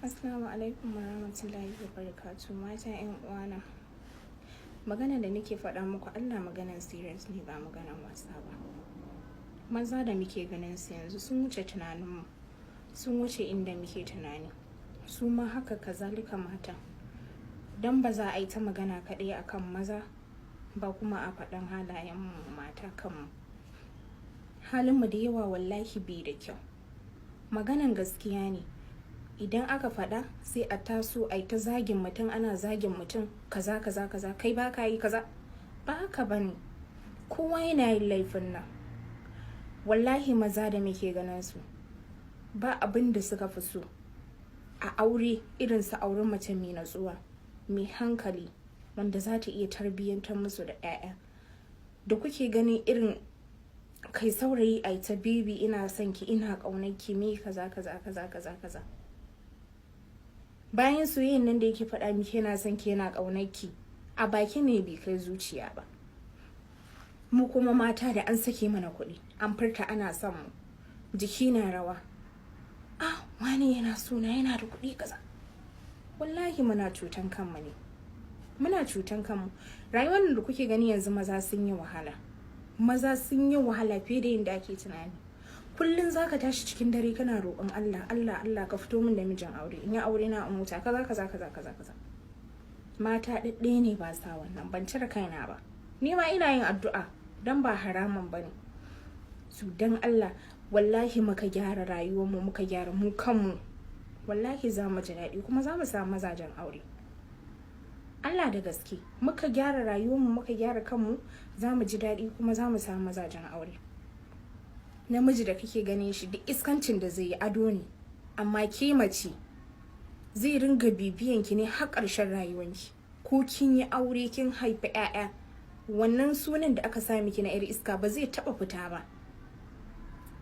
Assalamu alaikum warahmatullahi wabarakatuh. Mata 'yan uwana. Magana da nake faɗa muku, Allah, maganan serious ne, ba maganan wasa ba. Maza da muke ganin su yanzu sun wuce tunaninmu, sun wuce inda muke tunani. Su ma haka kazalika mata. Don ba za a yi ta magana kaɗai akan maza ba, kuma a faɗan halayen mu mata kanmu. Halinmu da yawa wallahi bai da kyau. Maganan gaskiya ne. Idan aka faɗa, sai a taso a yi ta zagin mutum, ana zagin mutum, kaza kaza kaza, kai ba ka yi kaza. Ba haka ba ne. Kowa yana yin laifin nan. Wallahi maza da muke ganin su, ba abin da suka fi so a aure irin su auren mace mai natsuwa, mai hankali, wanda za ta iya tarbiyyantar musu da 'ya'ya. Da kuke ganin irin kai saurayi, ai ta "Baby, ina son ki, ina ƙaunar ki," me kaza kaza kaza kaza kaza. Bayan soyayyan nan da yake faɗa miki yana son ki, yana ƙaunar ki, a baki ne, bai kai zuciya ba. Mu kuma mata, da an sake mana kuɗi, an furta ana son mu, jiki na rawa. "Ah, wani yana sona, yana da kuɗi kaza." Wallahi muna cutan kanmu ne. Muna cutan kanmu. Rayuwar da kuke gani yanzu, maza sun yi wahala. Maza sun yi wahala fiye da yadda ake tunani. Kullum za ka tashi cikin dare kana roƙon Allah, "Allah, Allah, ka fito min da mijin aure, in yi aure na in huta," kaza kaza kaza kaza kaza. Mata ɗaɗɗaya ne ba sa wannan, ban cire kaina ba. Ni ma ina yin addu'a, don ba haramun ba ne. Su dan Allah, wallahi muka gyara rayuwarmu, muka gyara mu kanmu, wallahi za mu ji daɗi kuma za mu samu mazajen aure. Allah, da gaske, muka gyara rayuwarmu, muka gyara kanmu, za mu ji daɗi kuma za mu samu mazajen aure. Namiji da kake ganin shi, duk iskancin da zai yi ado ne, amma ke mace zai ringa bibiyan ki ne har ƙarshen rayuwanki. Ko kin yi aure, kin haifi 'ya'ya, wannan sunan da aka sa miki na 'yar iska ba zai taɓa fita ba.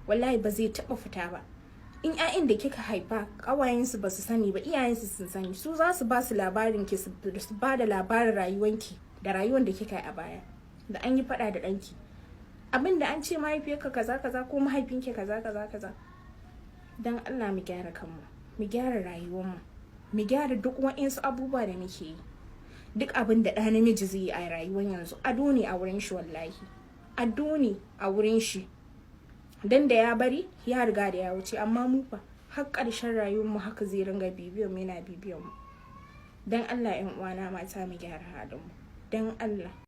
Wallahi ba zai taɓa fita ba. In 'ya'yan da kika haifa, ƙawayensu ba su sani ba, iyayensu sun sani. Su za su ba su labarin ki, su ba da labarin rayuwanki da rayuwan da kika yi a baya. Da an yi faɗa da ɗanki, abin da an ce mahaifiyarka kaza kaza ko mahaifinki kaza kaza kaza. Don Allah mu gyara kanmu, mu gyara rayuwarmu, mu gyara duk wa'insu abubuwa da muke yi. Duk abin da ɗa namiji zai yi a rayuwar yanzu ado ne a wurin shi. Wallahi ado ne a wurin shi, dan da ya bari ya riga da ya wuce. Amma mu fa, har ƙarshen rayuwar mu haka zai ringa bibiyan mu, yana bibiyan mu. Dan Allah, 'yan uwana mata, mu gyara halin mu, dan Allah.